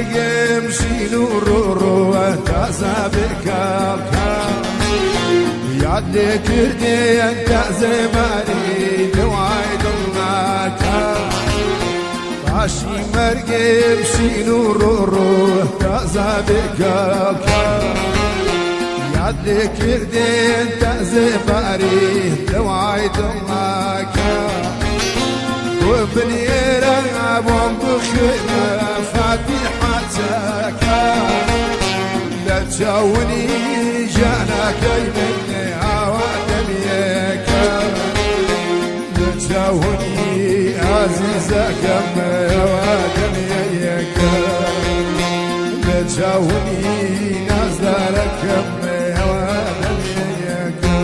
مەرگم شین و ڕۆڕۆوە تازە بێکاڵکە یاد لێکردێن تازێماری دەوای دڵناکە پاشی مەرگم شین و ڕۆڕۆ تازە بێکاڵکە یاد لێکردێن تازێماری دەوای دڵناکە بنێرە بۆم بخوێنە فاتیحە چەکە لە چاونی ژانەکەی من ئاوا دەمیەکە لە چاونی ئازیزەکەم ئاوا دەمیەکە لە چاونی نازدارەکەم ئاوا دەمیەکە.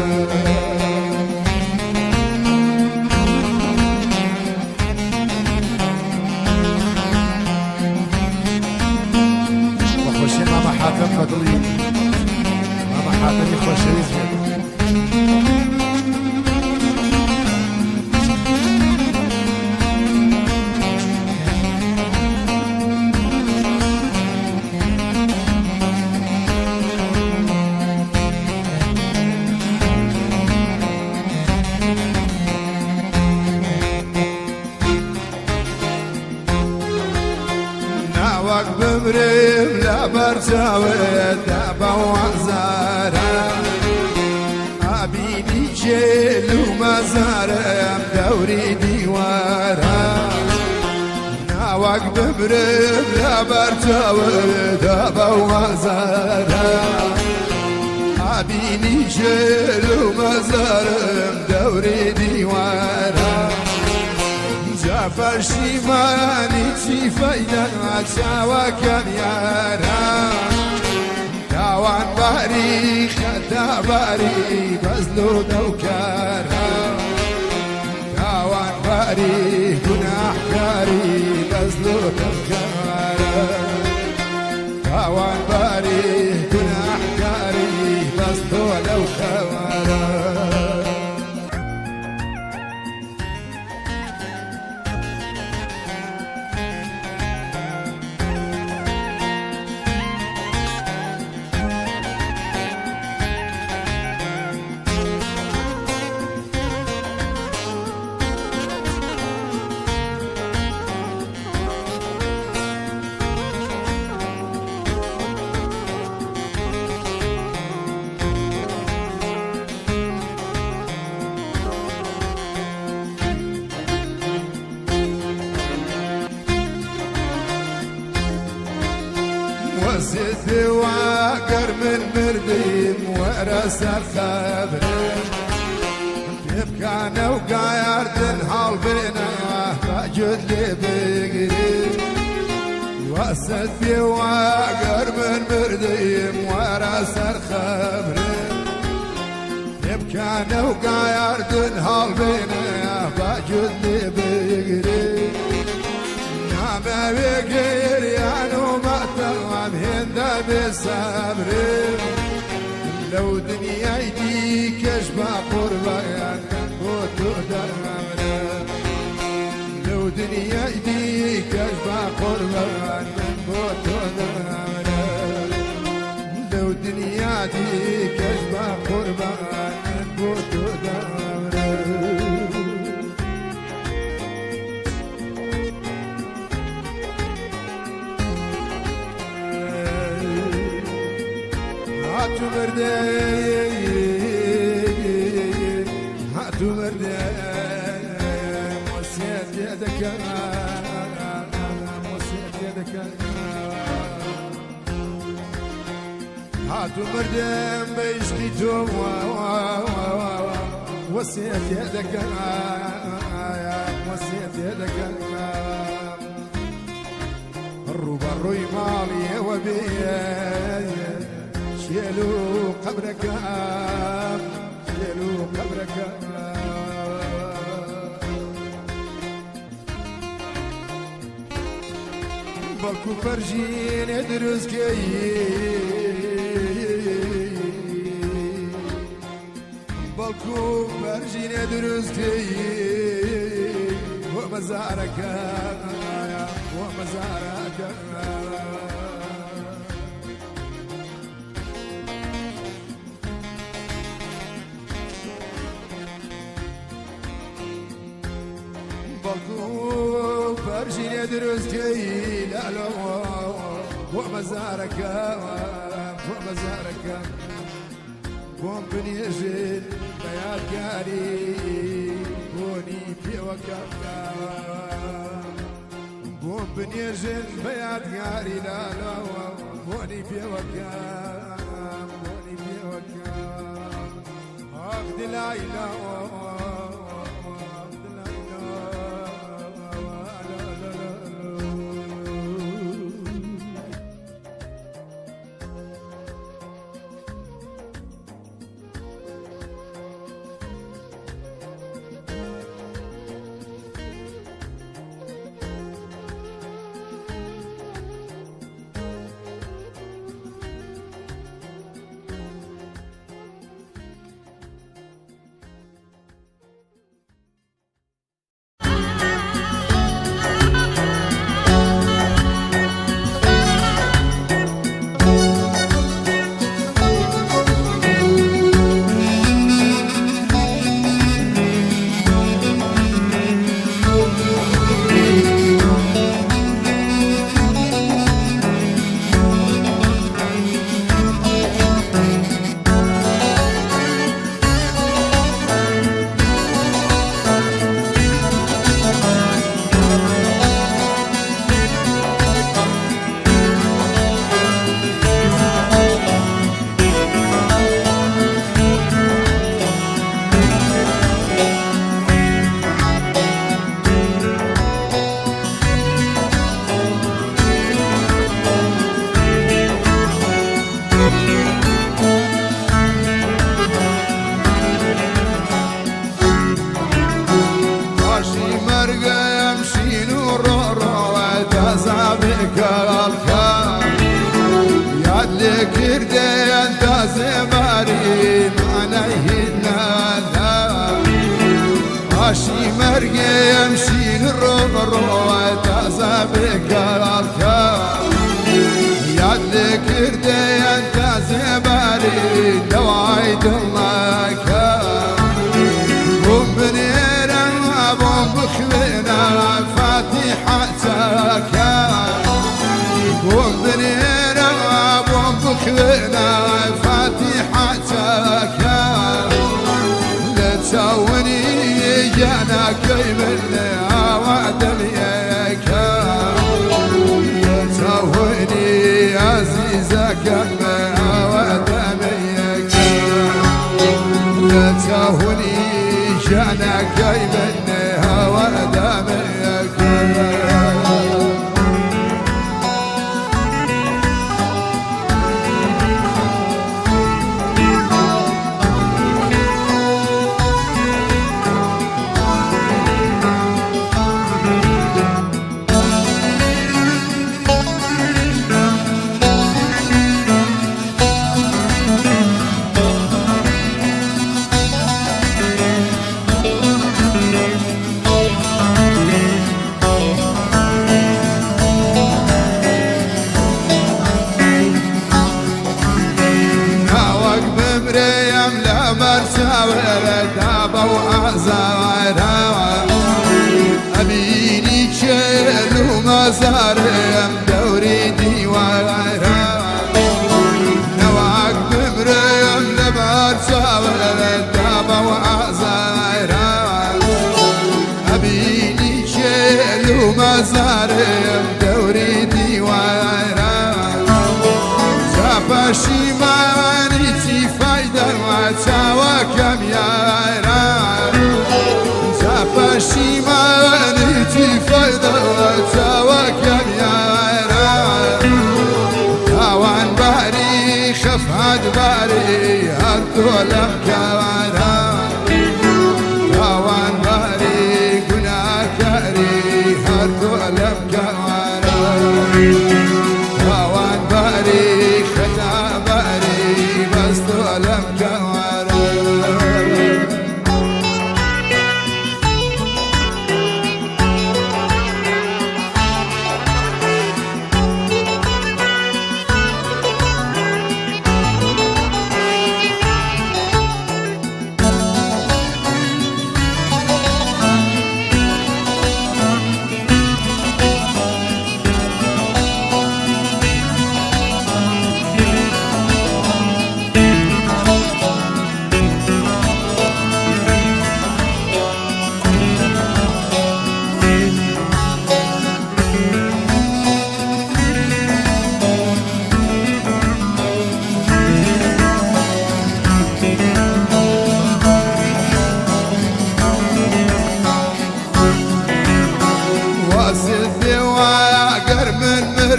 بەخۆشی مامە حاتەم بەدڵی مامە حاتەمی خۆشەویست بێت. ناوەک بمرم لە بەرچاوت دابەوازارە ئابینی جێل و مەزارم دەوری دیوارە ناوەک بمرم لە بەرچاوت دابەوازارە ئابینی جێل و مەزارم دەوری دیوارە جافەرشیمانی چی فەیدە چاوەکەم یارە تاوان باری خەتاباری بەزل و دەوکارە تاوان باری گوناحکاری بەزل و دەوکارە تاوان باری گوناحکاری بەزل و دەوکارە. وەسێت واگەر من مردیم وەرە سەر خەبرم پێبکانە و گایاردن هەڵ بێنە باجت لێ بگریم وەسەت پێ واگەر من مردیم وەرە سەر خەبرم پێبکانە و گایاردن هەڵ بێنە باجت لێ بگریم نامەوێ گریان و مەتەڵام هێندە بێسەبرم لەو دنیای دیکەش بە قوربان بۆ تۆ دەمرم لەو دنیای دیکەش بە قوربان بۆ تۆ دەمرم لەو دنیا دیکەش بە قوربان بۆ تۆ دەمرم. هاتو مردێ هاتو مردێ وەسیەت لێ دەکەم وەسیەت لێ دەکەم هاتو مردم بە عشقی تۆ وەسیەت لێ دەکەم وەسیەت لێ دەکەم ڕووبەڕووی ماڵی ئێوە بێ شێل و قەبرەکەم شێل و قەبرەکەم بەڵکو پەرژینێ دروستکەی بەڵکو پەرژینێ دروستکەی بۆ مەزارەکە بۆ مەزارەکە. بەڵکو پەرژینێ دروستکەی لالۆ بۆ مەزارەکە، بۆ مەزارەکە، بۆم بنێژن بە یادگاری بۆنی پێوەکە، بۆم بنێژن بە یادگاری لالۆ بۆنی پێوەکە، بۆنی پێوەکە. ئاخ دلای لا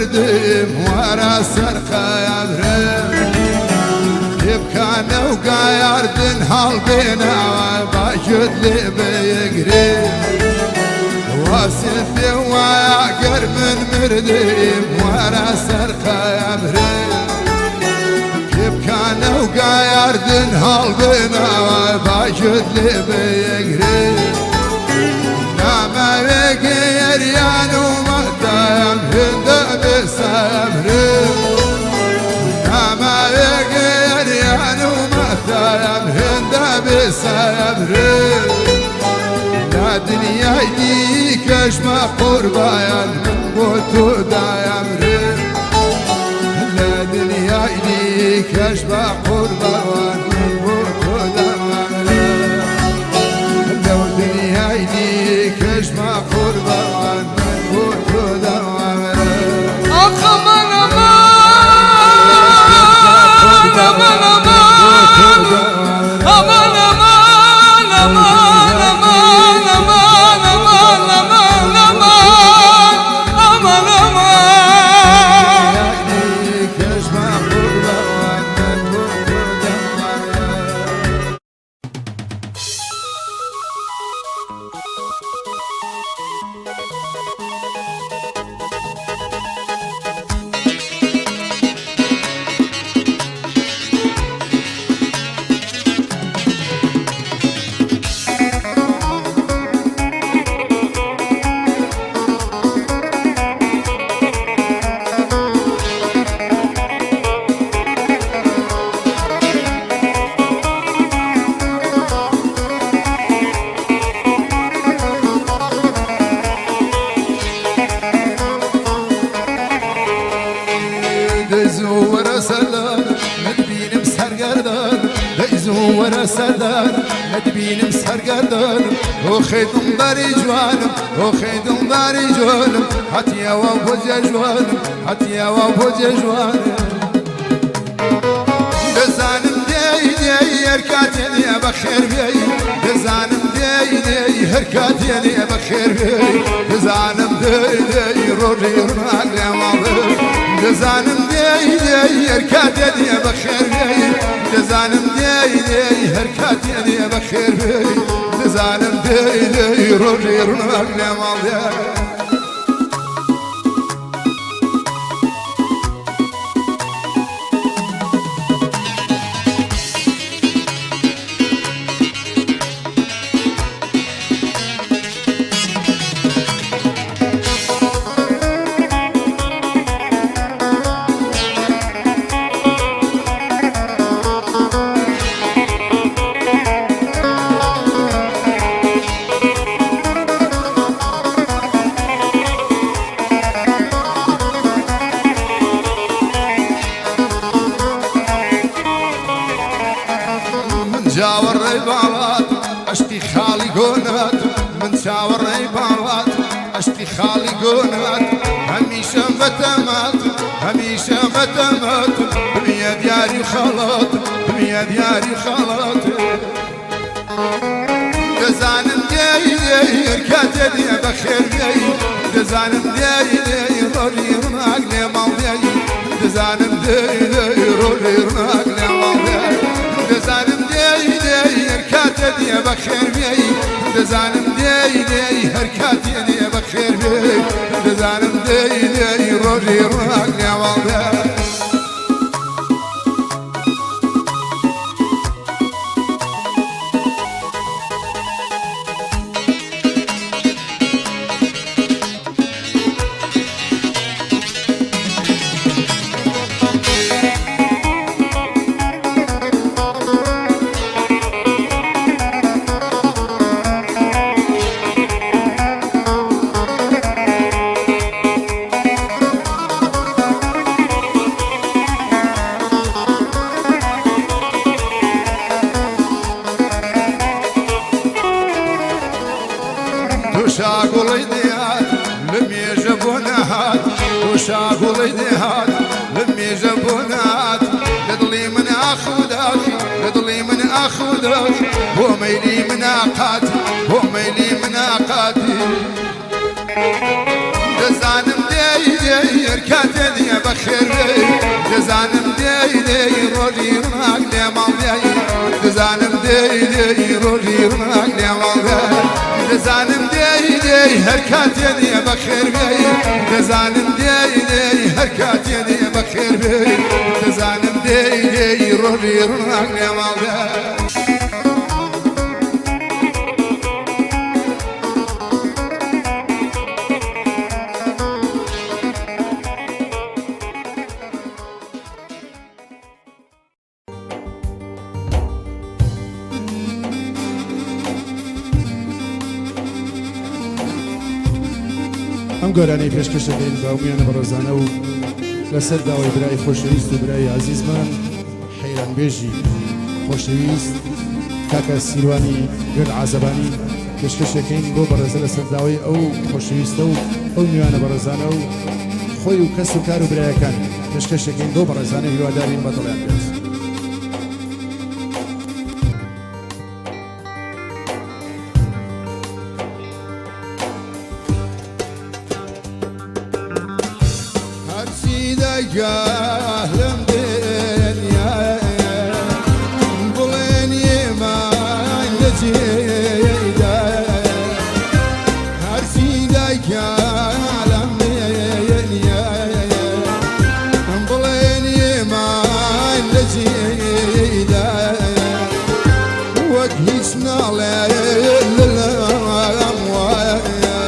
مردم وەرە سەر قەبرم پێبکانە و گایاردن هەڵبێنەوە باگوێت لێ بگرێ واسم پێ وایە گەر من مردم وەرە سەر قەبرم پێبکانە و گایاردن هەڵبێنەوە باگوێت لێ بگرێ نامەوێ گەریان و مەتەم هێندە بێسەبرم نامەوێ گەریان و مەتەم هێندە بێسەبرم لە دنیای دیکەشمە قوربایان من بۆ تۆ دایەمرم لە دنیای دیکەشمە قوربایان من بۆ تۆ دایەمرم لەو دنیای دیکەشمە قوربایان من بۆ تۆ دایەمرم آخ aman aman aman aman aman aman aman aman aman aman aman aman aman aman. دیکەشمە قوربایان من بۆ تۆ دایەمرم دەیزوو وەرە سەردان نەتبینم سەرگەردان دەیزوو وەرە سەردان نەتبینم سەرگەردان ئۆخەی دڵداری جوانم ئۆخەی دڵداری جوانم هەتیەوە بۆ جێژوانم هەتیەوە بۆ جێژوانم دەزانم دێی دێی هەر کاتێ لێ بەخێر بێی دەزانم دێی دێی هەر کاتێ لێ بەخێر بێی دەزانم دێی دێی ڕۆژی ڕووناک لێ ماڵێ دەزانم دێی دێی هەر کاتێ لێ بەخێر بێی دەزانم دێی دێی هەر کاتێ لێ بەخێر بێی دەزانم دێی دێی ڕۆژی ڕووناک لێ ماڵێ من چاوەڕێی باڵات عەشقی خاڵی گۆنات من چاوەڕێی باڵات عەشقی خاڵی گۆنات هەمیشە بەتەمات هەمیشە بەتەمات بمیە دیاری خەڵات بمیە دیاری خەڵات دەزانم دێی دێی هەر کاتێ دێ بەخێر بێی دەزانم دێی دێی ڕۆژی ڕووناک لێ ماڵ دێی دەزانم دێی دێی ڕۆژی ڕووناک لێ ماڵ دێی دەزانم دێی دێی هەر کاتێ دێ بەخێر بێی دەزانم دێی دێی هەر کاتێ دێ بەخێر بێی دەزانم دێی دێی ڕۆژی ڕووناک لێ ماڵ دێی شاگوڵی دێهات لە مێژە بۆ نەهات تۆ شاگوڵی دێهات لە مێژە بۆ نەهات لە دڵی من ئاخودات لە دڵی من ئاخودات بۆ مەیلی من ئاقات بۆ مەیلی من ئاقاتی دەزانم دێی دێی هەر کاتێ دێ بەخێر بێی دەزانم دێی دێی ڕۆژی ڕووناک لێ ماڵ دێی دەزانم دێی دێی ڕۆژی ڕووناک لێ ماڵ دێی دەزانم دێی دێی هەر کاتێ دێ بەخێر بێی دەزانم دێی دێی هەر کاتێ دێ بەخێر بێی دەزانم دێی دێی ڕۆژی ڕووناک لێ ماڵ دێی. ئەم گۆرانەی پێشکەش دەکەین بە هەموویانە بەڕێزانە و لەسەر داوای برای خۆشەویست و برای ئازیزمان حەیرانبێژی خۆشەویست کاکە سیروانی گرد عازەبانی پێشکەشەکەین بۆ بەڕێزە لەسەر داوای ئەو خۆشەویستە و ئەو میوانە بەڕێزانە و خۆی و کەس و کار و برایەکانی پێشکەشەکەین بۆ بەڕێزانە هیوادارین بە دڵیان بێت. هەرچی دەگا لەم دنیایە بڵێن ئێمە لە جێدایە هەرچی دەگا لەم دنیایە بڵێن ئێمە لە جێدایە وەک هیچ ناڵێ لەلام وایە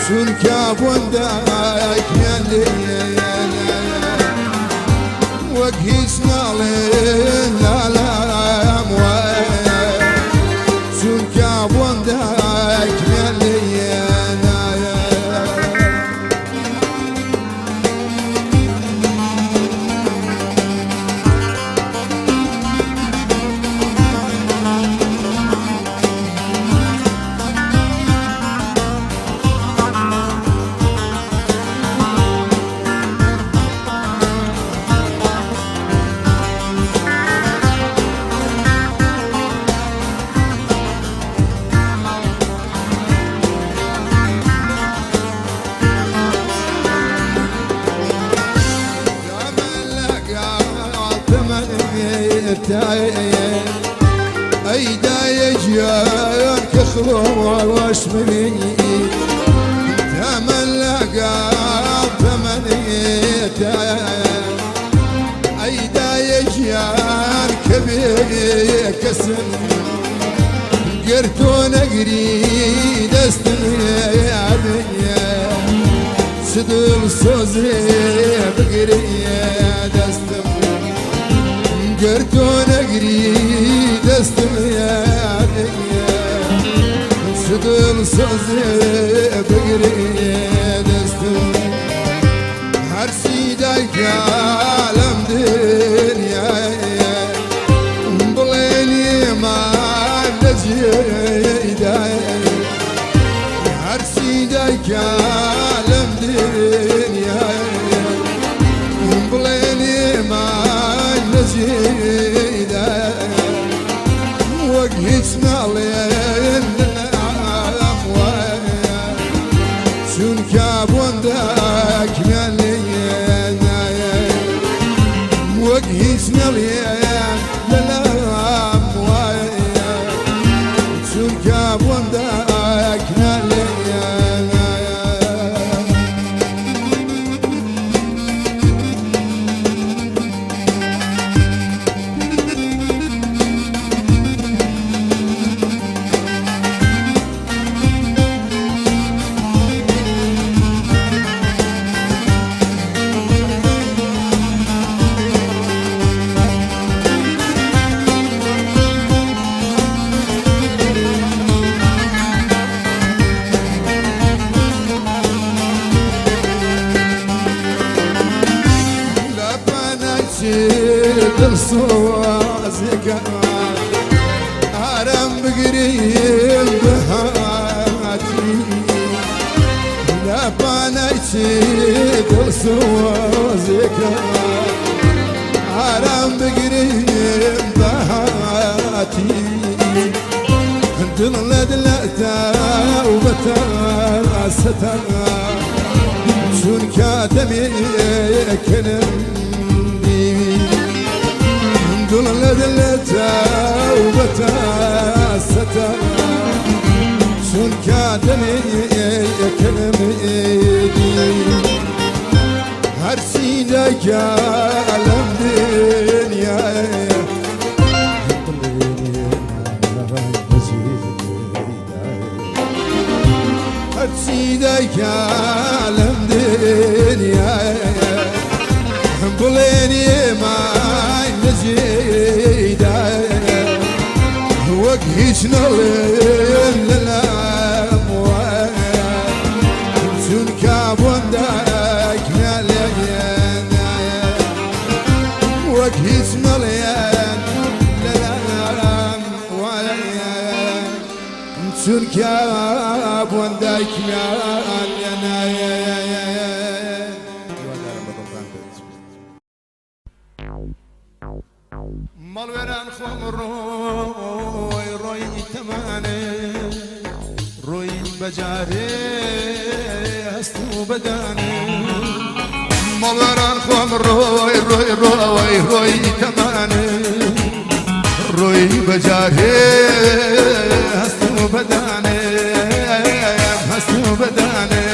چونکە بۆن دایکیان لێیە وەک هیچ ناڵێن لالام وایە چونکە بۆن دایکیان لێیە. ئەی دایە گیان کە خۆش منی تەمەن لەگەڵ تەمەنێتە ئەی دایە گیان کە بێ کەسم گەر تۆ نەگری دەستم یابێ چ دڵسۆزێ بگرێ دەستم گەر تۆ نەگری دەستم یابێ چ دڵسۆزێ بگرێ دەستم هەرچی دایکە لەم دنیایە بڵێن ئێمە لە جێدایە هەرچی دایکە لەم دنیایە بڵێن ئێمە لە جێدایە وەک هیچ ناڵێن لەلام وایە چونکە بۆن دایکیان لێنایە وەک هیچ نەڵێن لەلام وایە چونکە بۆن دایکیان لێنایە. لە پەنای دڵسۆزێکە ئارام بگریم بەهاتی لە پەنای دڵسۆزێکە ئارام بگریم بەهاتی دڵ لە دلەتە و بەتاسەتە. چونکە دەمێکەنم دیوی دڵ لە دڵتە و بەتاسەتە چونکە دەمێکەنم دیوی هەرچی دەکا لەم دنیایە هەرچی دەکا لەم دنیایە بڵێنی مای نەجێدایە وەک هیچ نەڵێن لەلام وایە چونکە بۆم دایکمە لێنایە وەک هیچ نەڵێن لەلام وایە چونکە بۆم دایکمیان لێنایە. هیوادارم بەدڵتان بێت. مەڵوێران خۆم ڕۆی ڕۆی تەمانێ ڕۆی بەجارێ هەست و بەدانێ مەڵوێران خۆم ڕۆی ڕۆی ڕۆی ڕۆی تەمانێ ڕۆی بەجارێ هەست و بەدانێ هەست و بەدانێ.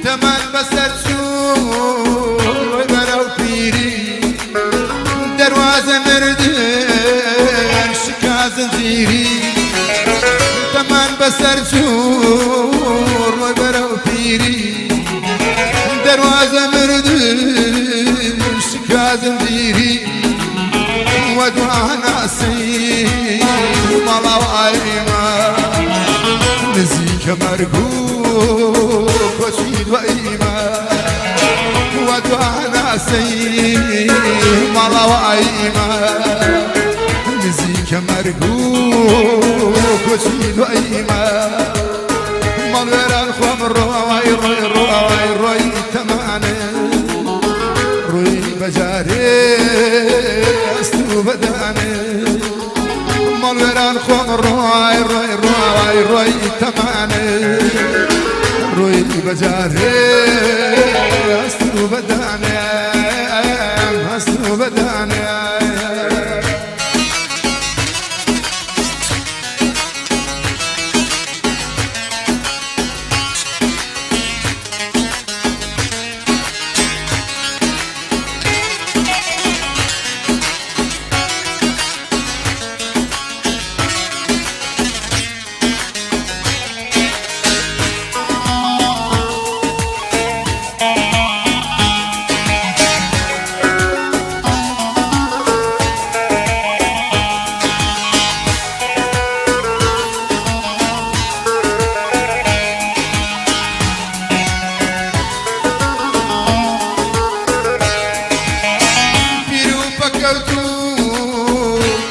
تەمان بەسەر چوو بەرەو پیری دەروازە مردن شکا زنجیری تەمان بەسەر چوو ڕۆی بەرەو پیری دەروازە مردن شکا زنجیری وە ناسی ماڵاوایمە نزیکە مەرگ و کۆچی دواییمە وە ناسی ماڵاوایمە نزیکە مەرگ و کۆچی دواییمە ماڵوێران خۆم ڕۆی ڕۆی ڕۆی ڕۆی تەمانێ ڕووی بەجارێ هەست و بەدانێ ماڵوێران خۆم ڕۆی ڕۆی ڕۆی ڕۆی تەمانێ ڕووی بەجارێ هەست و بەدانێ هەست و بەدانێ. پیر و پەکەوت و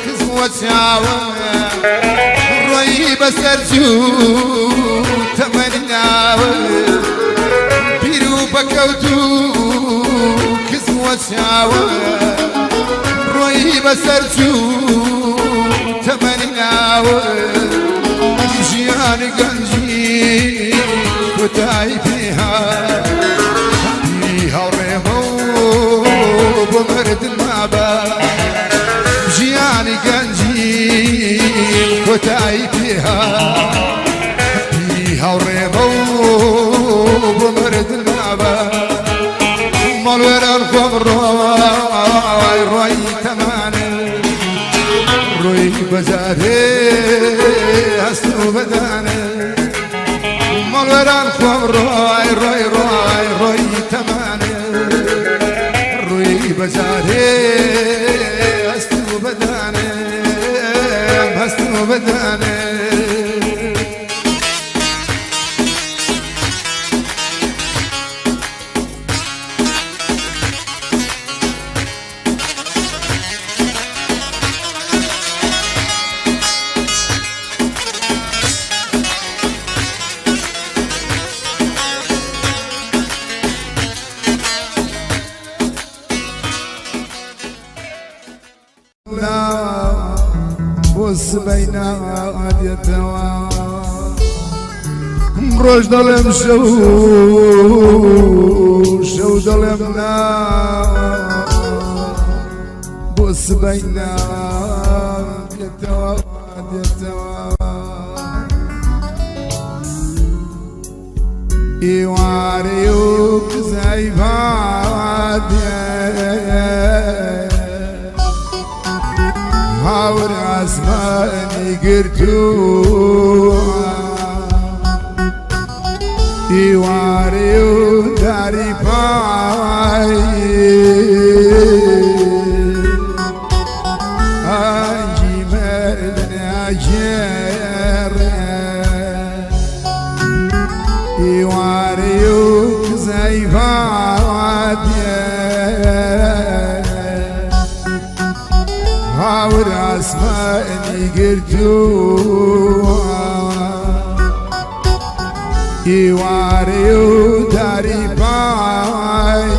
کزموە چاوە ڕۆیی بەسەر چوو تەمەنی ناوە پیر و پەکەوت و کزموە چاوە ڕۆیی بەسەر چوو تەمەنی ناوە ژیانی گەنجی کۆتایی پێها پیری هاوڕێمە و بۆ مردن مابە ژیانی گەنجی کۆتایی پێها پیری هاوڕێمە و بۆ مردن مابە ماڵوێران خۆم ڕۆی ڕۆی تەمانێ ڕۆی بەجارێ هەست و بەدانێ ماڵوێران خۆم ڕۆی ڕۆی ڕۆی ڕۆی تەمانێ سبەی نادێتەوە. ڕۆژ دەڵێم شەو، شەو دەڵێم نا بۆ سبەی نادێتەوە دێتەوە. ئێوارەی و کزای بادێ، هاور ئاسمانی گرتووە. ئێوارەی و داری پای، ئاگی مردن ئاگێڕێ. ئێوارەی و کزای بادێ، هاور ئاسمانی گرتووە. ئێوارەی و داری پای،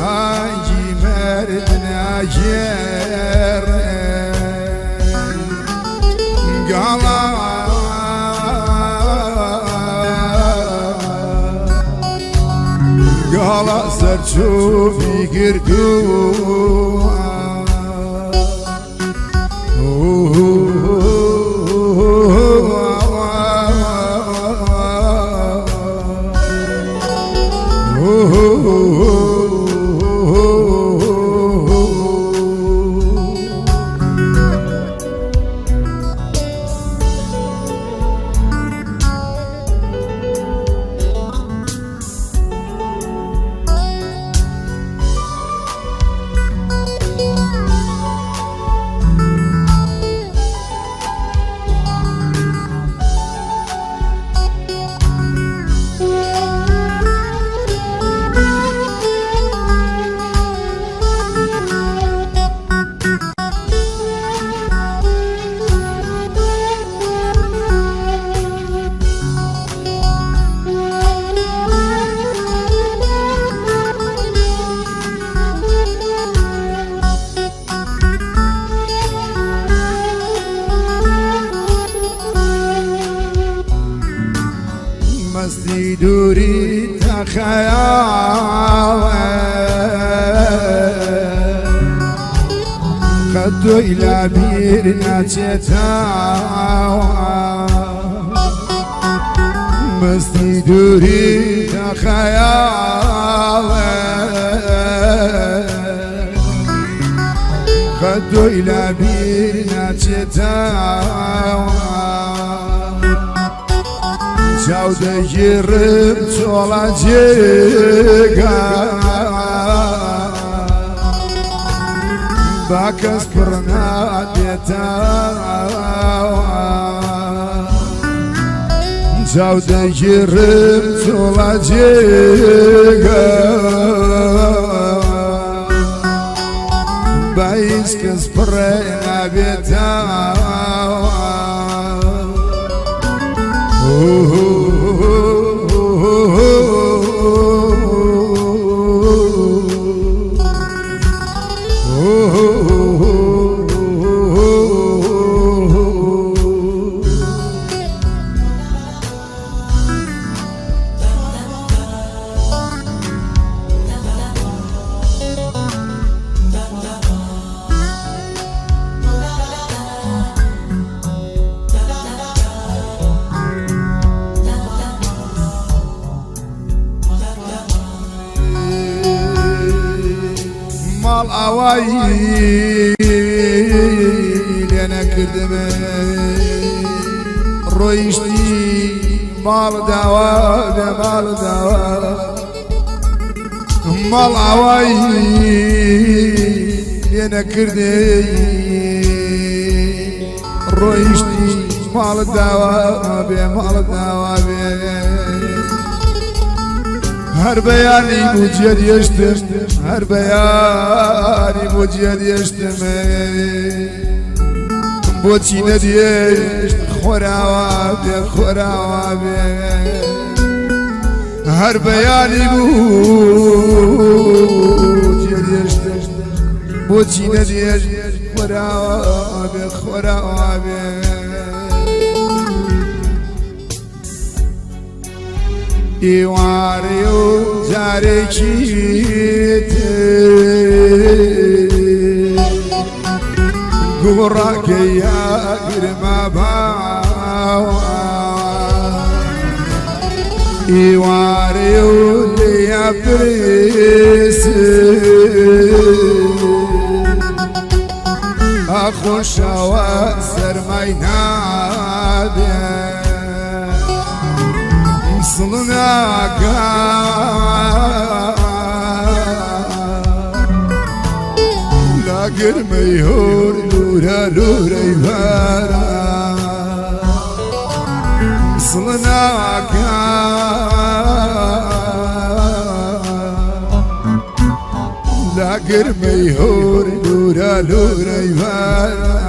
ئاگی مردن ئاگێڕێ. گاڵا گاڵا سەرچووی گرتووە. مەستی دووری تا خەیاڵە، قەت تۆی لا بیر ناچێتەوە. مەستی دووری تا خەیاڵە، قەت تۆی لا بیر ناچێتەوە. چاو دەگیڕم چۆڵە جێگا، با کەس پڕ نابێتەوە. چاو دەگیڕم چۆڵە جێگا، با هیچ کەس پڕ نابێتەوە. ماڵ ئاوایی لێ نەکردم، ڕۆیشتی ماڵ داوا بێ، ماڵ داوا، ماڵ ئاوایی لێ نەکردێ، ڕۆیشتی ماڵ داوا بێ، ماڵ داوا بێ. هەر بەیانی بوو جێدێشتم، هەر بەیانی بۆ جێدێشتم، بۆچی نەدێشت خۆراوا بێ، خۆراوا بێ. هەر بەیانی بوو جێدێشتم. بۆچی نەدێژ خۆراوابێ خۆراوابێ ئێوارێ و جارێکی تر گوڕاکەی ئاگرمە باوە ئێوارێ و لێیا پرس ئاخۆشەوە سەرمای نابێ سڵ ناکا لە گرمەی هۆر لوورە لوورەی بارا سڵ ناکا لە گرمەی هۆر لوورە لوورەی بارا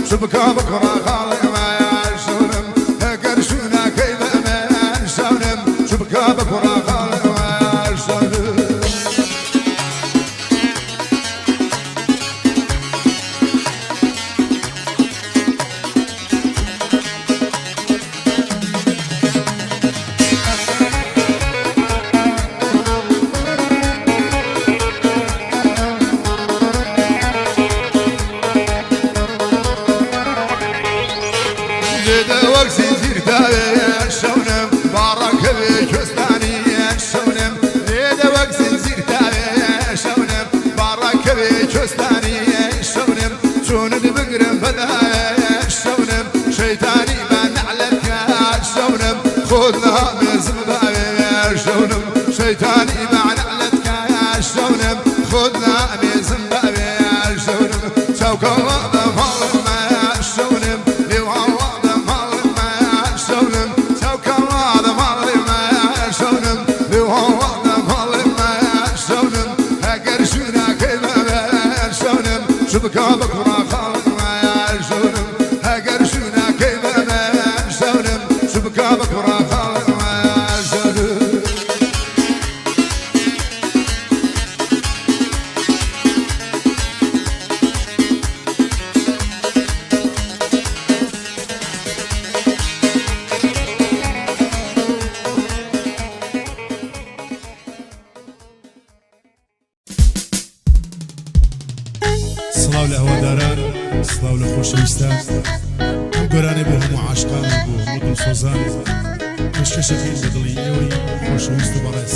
چ بکا بە کوڕە خاڵی شەونم ئەگەر شووناکەی بەمە شەونم چ بکا بە کوڕە خاڵی شەونم. لێدە وەک زنجیر داوێ شەونم باڕەکەوێ کوێستانی شەونم لێدە وەک زنجیر داوێ شەونم باڕەکەوێ کوێستانی شەونم چۆنت بگرم بەداوێ شەونم شەیتانی بە نەعلەتکە شەونم خۆت نامێزم باوێ شەونم شەیتانی بە نەعلەتکە شەونم خۆت نامێزم باوێ شەونم چاوکەڵە بە ماڵمە شەونم لێواڵە بە ماڵمە شەونم چاوکەڵە بە ماڵمە شەونم لێواڵە بە ماڵمە شەونم ئەگەر شووناکەی بەمە شەونم چ بکا بە کوڕە خاڵمە شەونم ئەگەر شووناکەی بەمە شەونم چ بکا بە کوڕە خاڵمە شەونم. سڵاو لە هەواداران، سڵاو لە خۆشەویستان. ئەم گۆرانیە بۆ هەموو عاشقان و بۆ هەموو دڵسۆزان پێشکەشەکەین بە دڵی ئێوەی خۆشەویست و بەڕێز.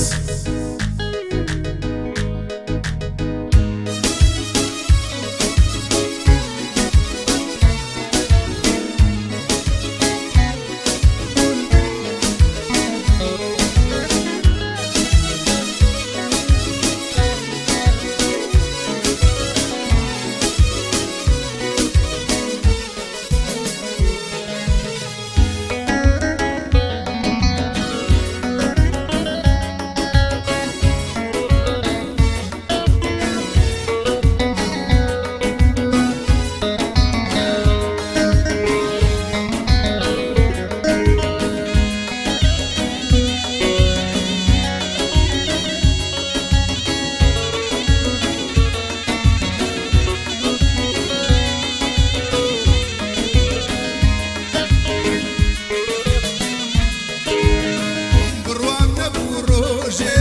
بڕوام نەبوو ڕۆژێ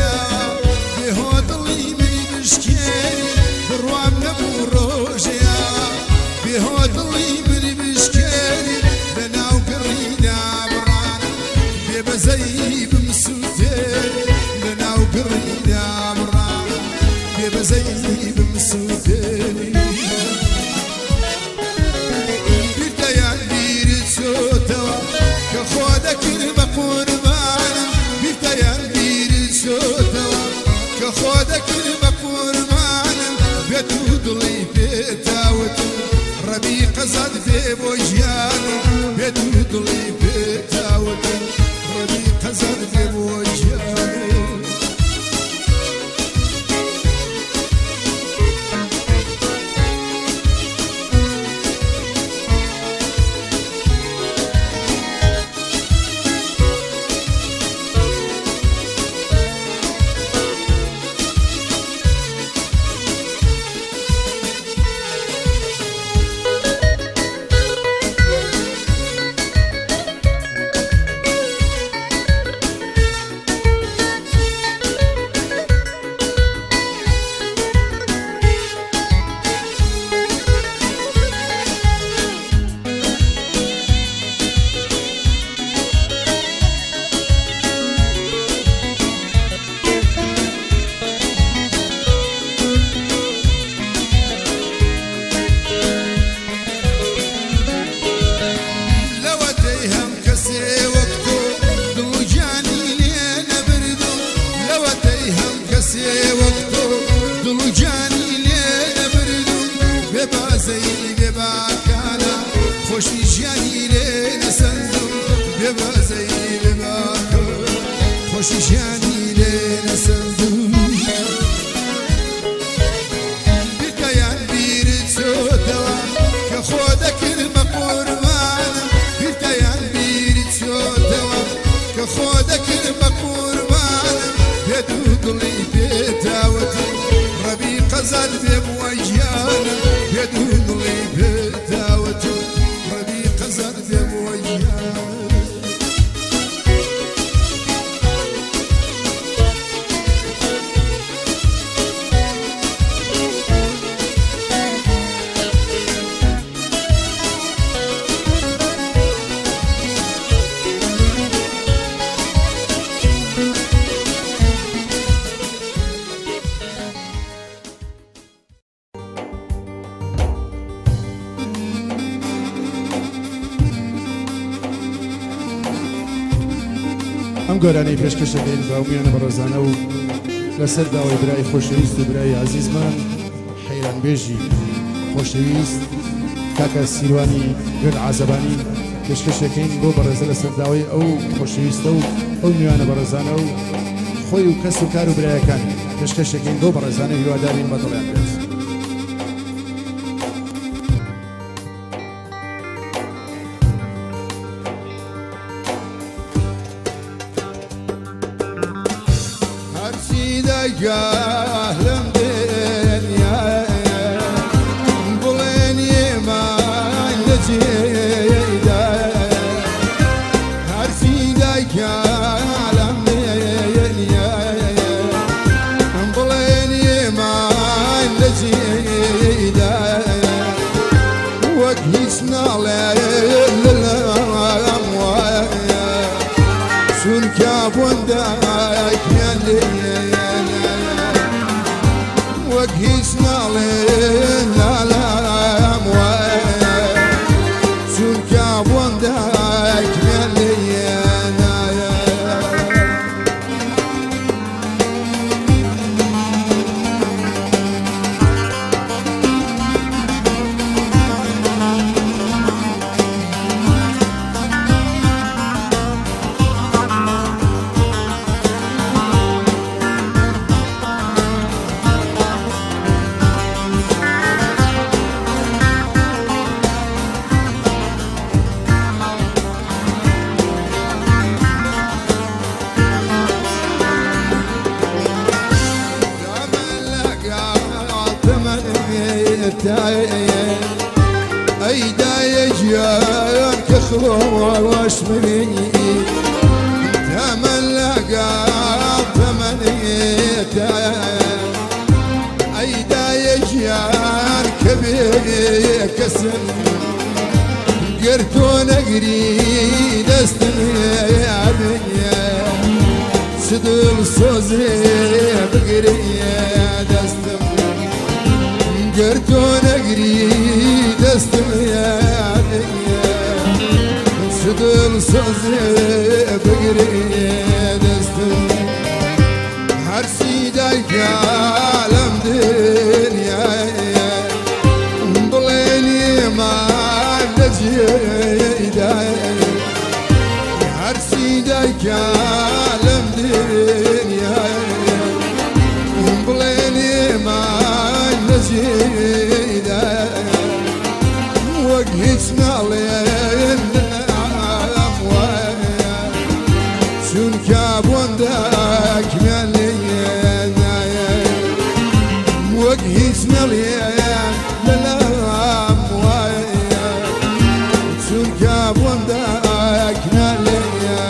بێهۆ دڵی منی بشکێنی، بڕوام نەبوو ڕۆژێ بێهۆ دڵی منی بشکێنی، لە ناو گڕیدا بڕانم بێبەزەیی بمسووتێنی، لە ناو گڕیدا بڕانم بێبەزەیی بمسووتێنی. بیرتەیان بیرت چۆتەوە کە خۆ دەکرد بە قوربانم، بیرتەیان بیرت چۆتەوە کە خۆ دەکرد بە قوربانم، بێت و دڵی پێتاوتم ڕەبی قەزاد بێ بۆ ژیانم، بێت و دڵی پێتاوتم ڕەبی قەزاد بێ بۆ ژیانم. لەوەتەی هەم کەسێ وەک تۆ دڵ و گیانی لێ نەبردم، لەوەتەی هەم کەسێ وەک تۆ دڵ و گیانی لێ نەبردم، بێ بازەی بێ باکانە خۆشی ژیانی لێ نەسەندم، بێ بازەی بێ باکانە خۆشی ژیانی لێ نەسەندم. بیرتەیان بیرت چۆتەوە کە خۆ دەکرد بە ئەم گۆرانیەی پێشکەش دەکەین بە هەموویانە بەڕێزانە و لەسەر داوای برای خۆشەویست و برای ئازیزمان حەیرانبێژی خۆشەویست کاکە سیروانی گرد عازەبانی پێشکەش دەکەین بۆ بەڕێزە لەسەر داوای ئەو خۆشەویستە و ئەو میوانە بەڕێزانە و خۆی و کەس و کار و برایەکانی پێشکەش دەکەین بۆ بەڕێزانە هیوادارین بە دڵیان بێت. هەرچی دەگا لەم دنیایە بڵێن ئێمە لە جێدایە هەرچی دەگا لەم دنیایە بڵێن ئێمە لە جێدایە وەک هیچ ناڵێ لەلام وایە چونکە بۆن دایکیان لێیە وەک هیچ ناڵێ لەلام وایە چونکە بۆن دایکیان لێیە. ئەی دایە گیان کە خۆش منی تەمەن لەگەڵ تەمەنێتە ئەی دایە گیان کە بێ کەسم گەر تۆ نەگری دەستم بنیە چ دڵسۆزێ بگری دەستم گەر تۆ نەگری دەستم بنیە چ دڵسۆزێ بگری دەستم هەرچی دایکە لەم دنیایە بڵێن ئێمە لە جێدایە هەرچی دایکە لەم دنیایە بڵێن ئێمە لە جێدایە وەک هیچ ناڵێن لەلام وایە چونکە بۆن دایکمیان لێنایە وەک هیچ نەڵێن لەلام وایە چونکە بۆن دایکمیان لێنایە.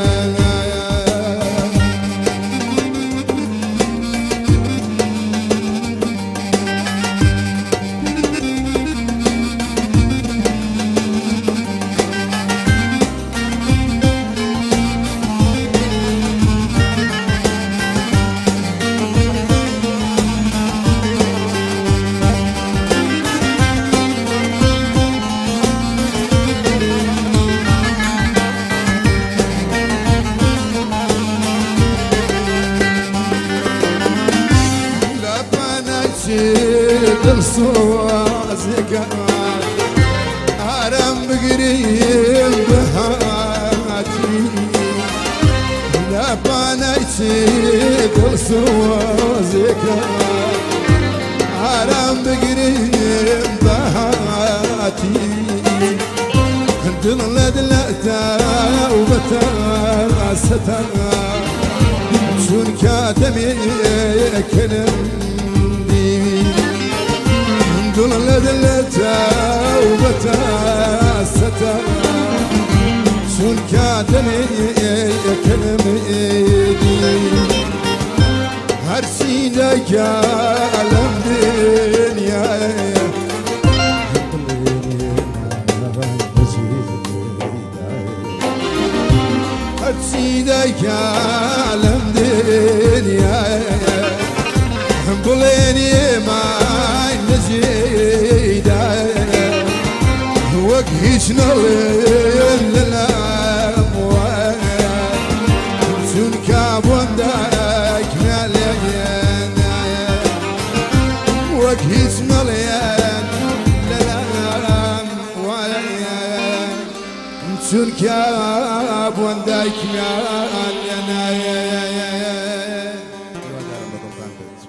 لە پەنای دڵسۆزێکە ئارام بگریم بەهاتی لە پەنای دڵسۆزێکە ئارام بگریم بەهاتی دڵ لە دلەتە و بەتاسەتە چونکە دەمێکردم دیوی دڵ لە دلەتە و بەتاسەتە چونکە دەمێکردم دیوی هەرچی دایکە لەم دنیایە هەرچی دایکە لەم دنیایە بڵێن ئێمە لە جێدایە وەک هیچ نەڵێن لەلام وایە. چونکە بۆن دایکمیان لێ نایێ. هیوادارم بە دڵتان بێت.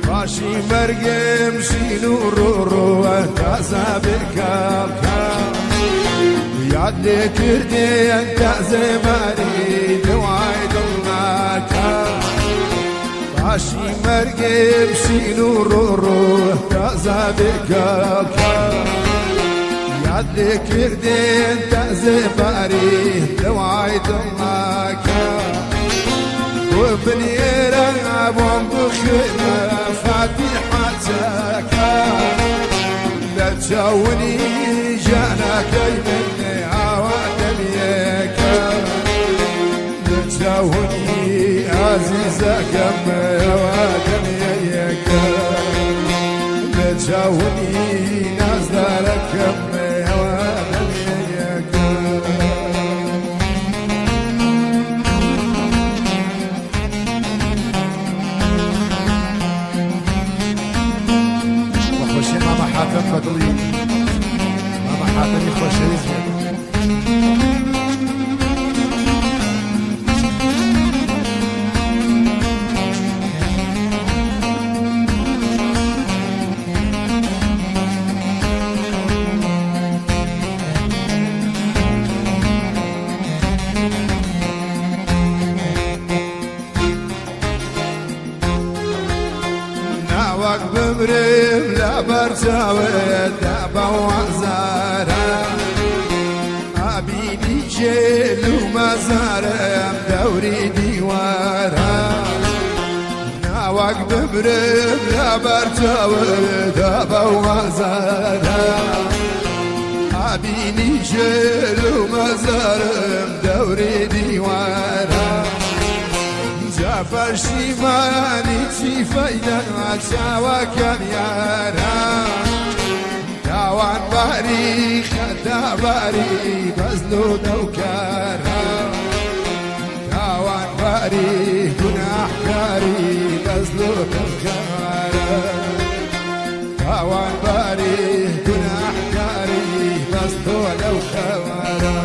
پاشی مەرگم ژین و ڕۆڕۆوە تازە بێکاڵکە یاد لێ کردێن تازە ماری دەوای دڵناکە پاشی مەرگم شین و ڕۆڕۆ تازە بێکاڵکە یاد لێ کردێن تازە باری دەوای دڵناکە وبنێرە بۆم بخوێنە فاتیحە چەکە لە چاونی ژانەکەی من ئاوا دەمیەکە لە چاونی ئازیزەکەم ئاوا دەمیەکە لە چاونی نازدارەکەم ئاوا دەمیەکە. بەخۆشی مامە حاتەم بە دڵی مامە حاتەمی خۆشەویست بێت. ناوەک بمرم لەبەر چاوت دابەوازارە ئابینی جێل و مەزارم دەوری دیوارە ناوەک بمرم لەبەر چاوت دابەوازارە ئابینی جێل و مەزارم دەوری دیوارە جا پەشیمانی چی فەیدە چاوەکەم یارە تاوانباری خەتاباری بەزل و دەوکارە تاوانباری گوناحکاری بەزل و دەوکارە تاوانباری گوناحکاری بەزل و دەوکارە.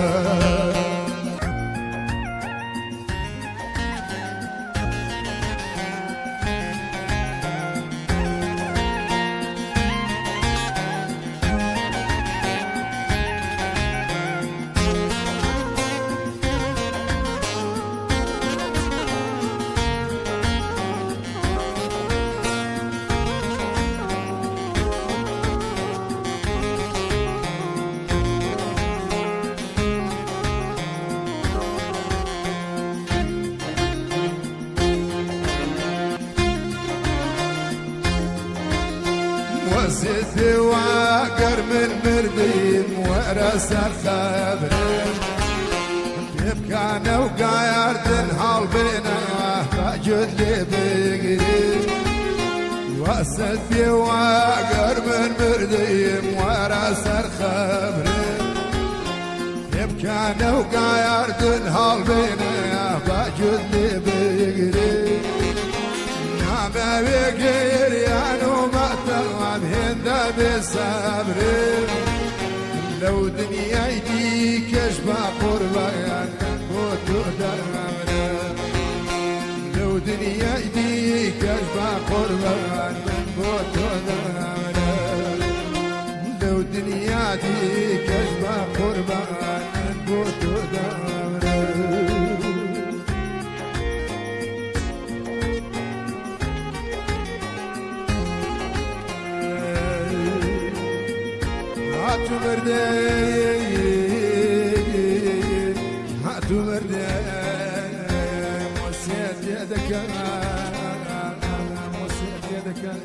وەسێت پێوە گەر من مردیم وەرە سەر خەبرم پێبکانە و گایاردن هەڵبێنە باگوێت لێ بگریم وەسێت پێوە گەر من مردیم وەرە سەر خەبرم پێبکانە و گایاردن هەڵبێنە باگوێت لێ بگریم نامەوێ گریان و مەتەڵام هێندە بێسەبرم لەو دنیای دیکەش بە قوربان بۆ تۆ دەمرم. لەو دنیای دیکەش بە قوربان من بۆ تۆ دەمرم لەو دنیا دیکەش بە قوربان من بۆ تۆ دەمرم. هاتوو مردێ هاتوو مردێ وەسیەت لێ دەکەم وەسیەت لێ دەکەم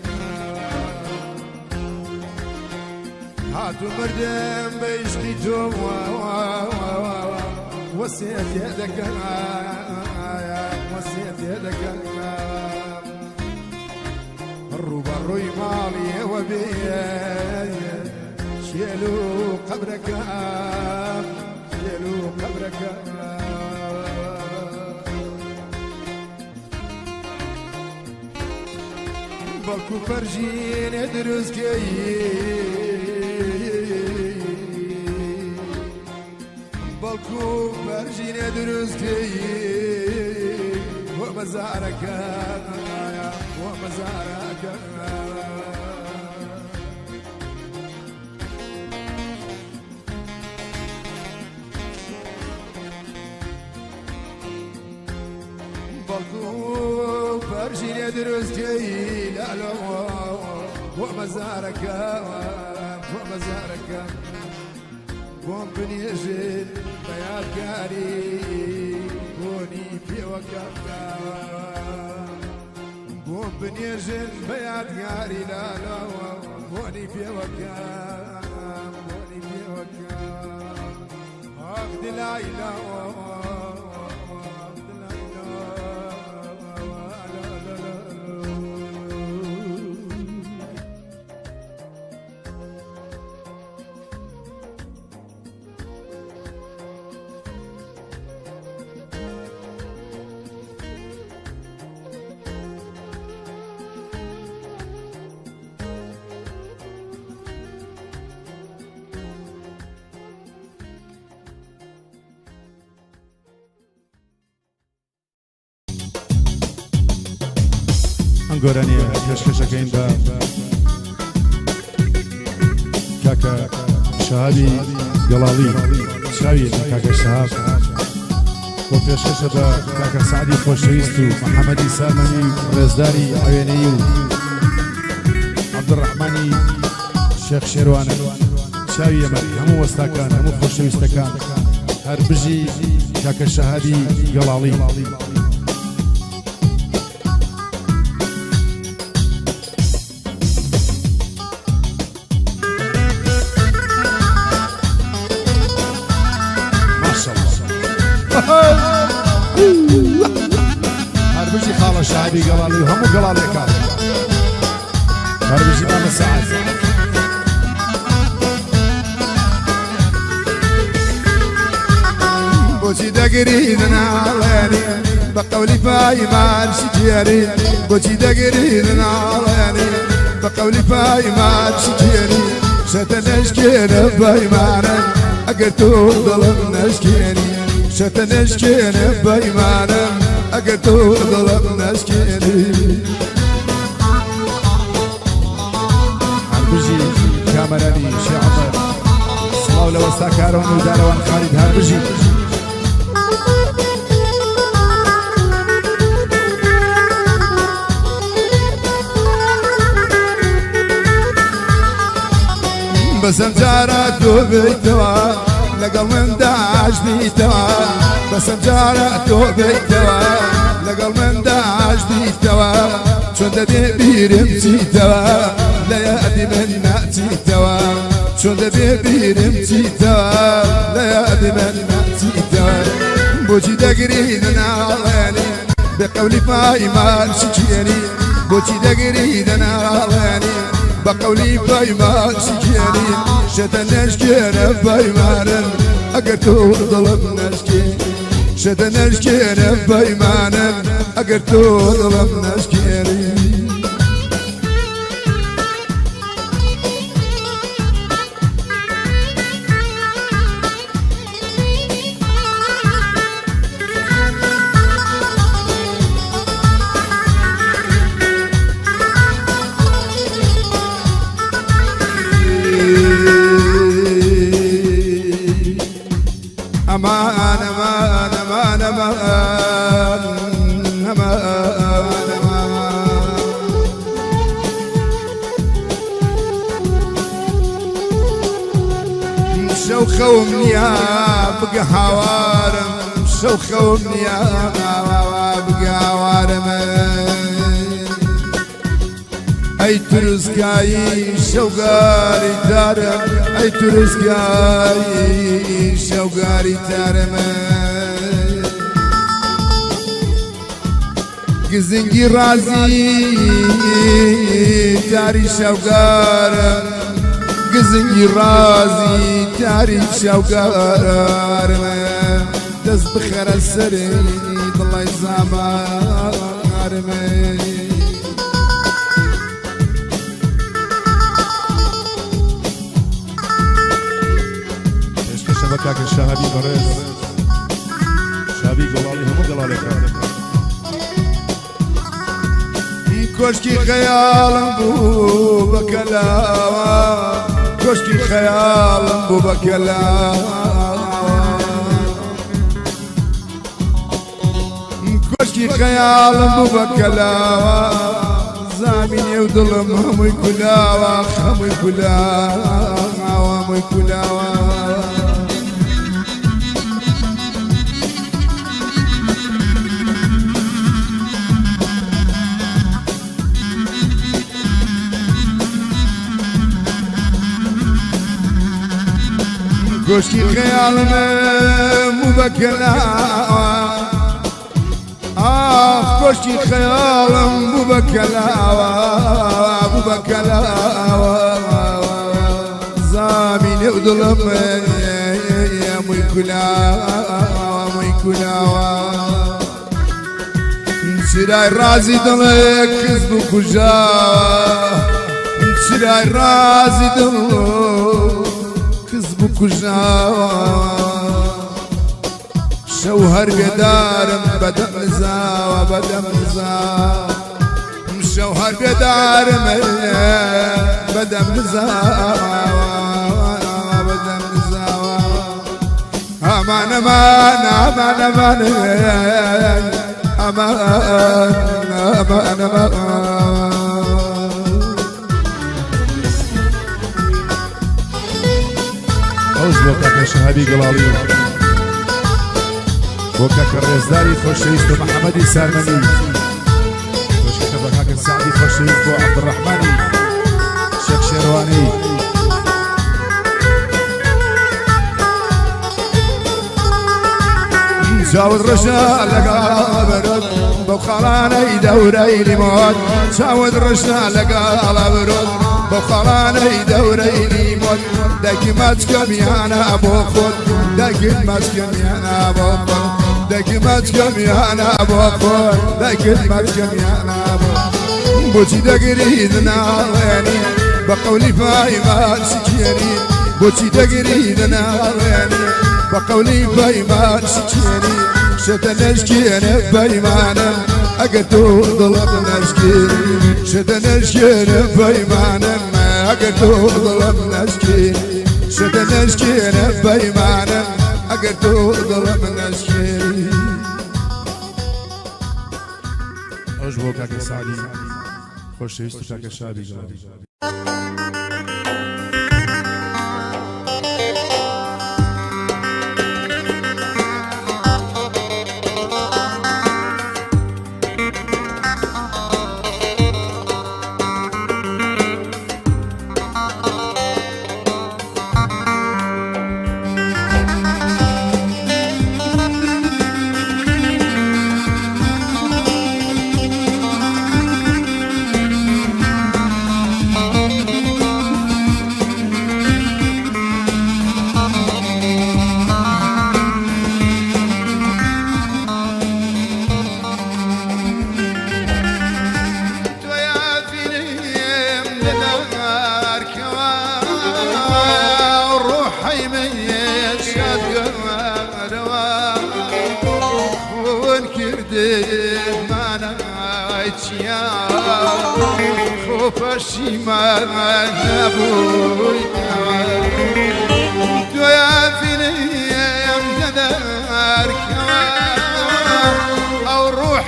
هاتوو مردم بە عیشقی تۆ وەسیەت لێ دەکەم وەسیەت لێ دەکەم ڕووبەڕووی ماڵی ئێوە بێ کێل و قەبرەکەم کێل و قەبرەکەم. بەڵکو پەرژینێ دروستکەی بەڵکو پەرژینێ دروستکەی بۆ مەزارەکە بۆ مەزارەکە. بەڵکو پەرژینێ دروستکەی لالۆ بۆ مەزارەکە بۆ مەزارەکە بۆم بنێژێت بە یادگاری بۆنی پێوەکە بۆم بنێژن بە یادگاری لالۆ بۆنی پێوەکە بۆنی پێوەکە ئاخ دلای لا ئەم گۆرانیە پێشکەشەکەین بە کاکە شەهابی گەڵاڵی چاوی کاکە شەهاب بۆ پێشکەشە بە کاکە سعدی خۆشەویست و محەممەدی سامانی ڕێزداری ئاوێنەیی و عەبدوڕەحمانی شێخ شێروانە چاوی ئێمە هەموو وەستاکان هەموو خۆشەویستەکان هەر بژی کاکە شەهابی گەڵاڵی. هەر بژی خاڵە شەهابی گەڵاڵی و هەموو گەڵاڵیەکان هەر بژی مامە سەعد. بۆچی دەگری دناڵێنی بە قەولی پایمان شکێنی بۆچی دەگری دناڵێنی بە قەولی پایمان شکێنی شەتە نەشکێنە پەیمانە ئەگەر تۆ دڵم نەشکێنی شەتە نەشکێنە پەیمانە ئەگەر تۆ دڵم نەشکێنی. هەر بژی کامەرانی شێخ عومەر سڵاو لە وەستا کارۆن و دارەوان خالید هەر بژی. بەسەم جارە تۆ بیتەوە لەگەڵ من داش بیتەوە بەسەم جارە تۆ بیتەوە لەگەڵ من داش بیتەوە چۆن دەبێ بیرم چیتەوە لە یادی من ناچیتەوە چۆن دەبێ بیرم چیتەوە لە یادی من ناچیتەوە بۆچی دەگری دەناڵێنی بە قەولی پایمان شکێنی بۆچی دەگری دەناڵێنی بە قەولی پایمان شکێنی شەتە نەشکێنە پەیمانم ئەگەر تۆ دڵم نەشکێنی شەتە نەشکێنە پەیمانم ئەگەر تۆ دڵم نەشکێنی. شەو خەوم نییە بگە هاوارم شەو خەوم نییە بگە هاوارم ئەی تروسکایی شەوگاری تارم ئەی تروسکایی شەوگاری تارم گزنگی ڕازی تاری شەوگارم گزنگی ڕازی تاری شەوگارم دەست بخەرە سەری دڵی زامارم پێشکەشە بە کاکە شەهابی بەڕێز شابی گەڵاڵی هەموو گەڵاڵێکان. کۆشکی خەیاڵم بوو بە کەلاوە کۆشکی خەیاڵم بوو بە کەلاوە کۆشکی خەیاڵم بوو بە کەلاوە زامی نێو دڵم هەمووی کولاوە هەمووی کولاوە هەمووی کولاوە کۆشکی خەیاڵم بوو بە کەلاوە ئاخ کۆشکی خەیاڵم بوو بە کەلاوە بوو بە کەلاوە زامی نێو دڵم هەمووی کولاوە هەمووی کولاوە چرای ڕازی دڵێ کز بوو کوژاوە چرای ڕازی دڵ کز بوو کوژاوە شەو هەر بێدارم بەدەم نزاوە بەدەم نزاوە شەو هەر بێدارم بەدەم نزاوە بەدەم نزاوە ئەمان ئەمان ئەمان ئەمان ئەمان ئەمان ئەمان ئەوش بۆ کاکە شەهابی گەڵاڵی بۆ کاکە ڕێزداری خۆشەویست و محەممەدی سارمەنی پێشکەشە بە کاکە سەعدی خۆشەویست بۆ عەبدوڕەحمانی شێخ شێروانی. چاوت ڕەشە لەگەڵ برۆت بەو خاڵانەی دەورەی لیمۆت چاوت ڕەشە لەگەڵ برۆت بەو خاڵانەی دەورەی لیمۆت دایکی ماچکەم یانە بۆ خۆت دایکی ماچکەم یانە بۆ خۆت دایکی ماچکەم یانە بۆ خۆت دایکی ماچکەم یانە بۆ بۆچی دەگریت ناڵێنی بە قەولی پایمان شکێنی بۆچی دەگریت ناڵێنی بە قەولی پەیمان شکێنی شتە نەشکێنە پەیمانم ئەگەر تۆ دڵم نەشکێنی شتە نەشکێنە پەیمانم ئەگەر تۆ دڵم نەشکێنی شتە نەشکێنە پەیمانم ئەگەر تۆ دڵم نەشکێنی. ئەوش بۆ کاکە سەعدی خۆشەویست و کاکە شابی گەڵاڵی.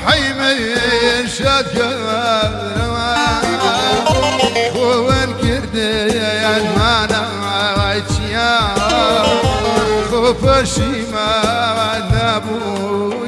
روحي من شاد خوان كردي ما نايتيا خوفشي ما نبويتا.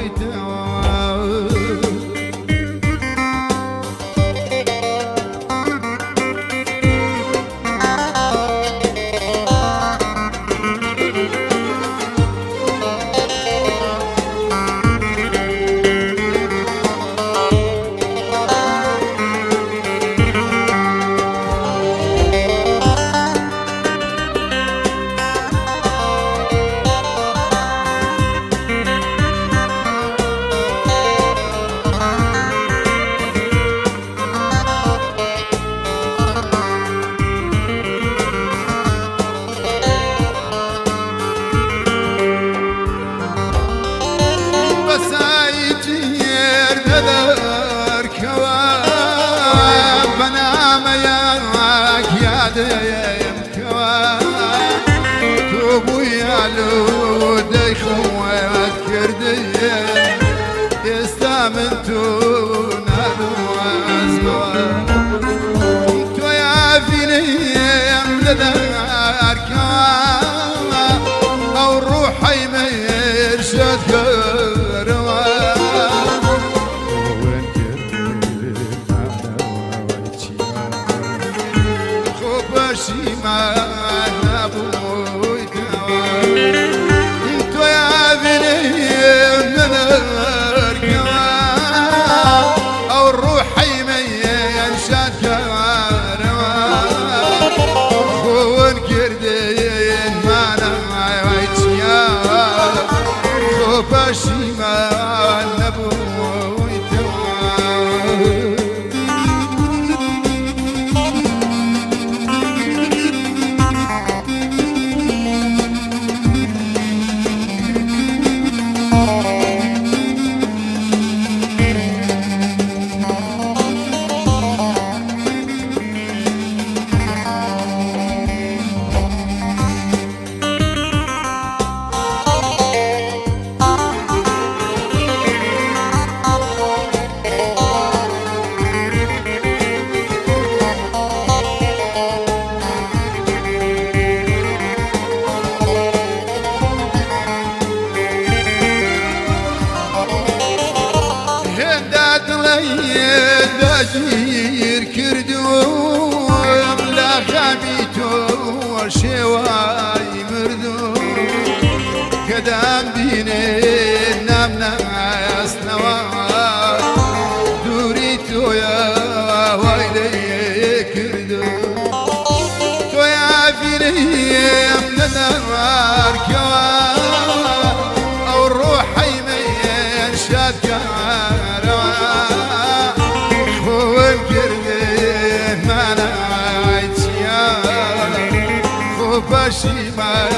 باشی ما.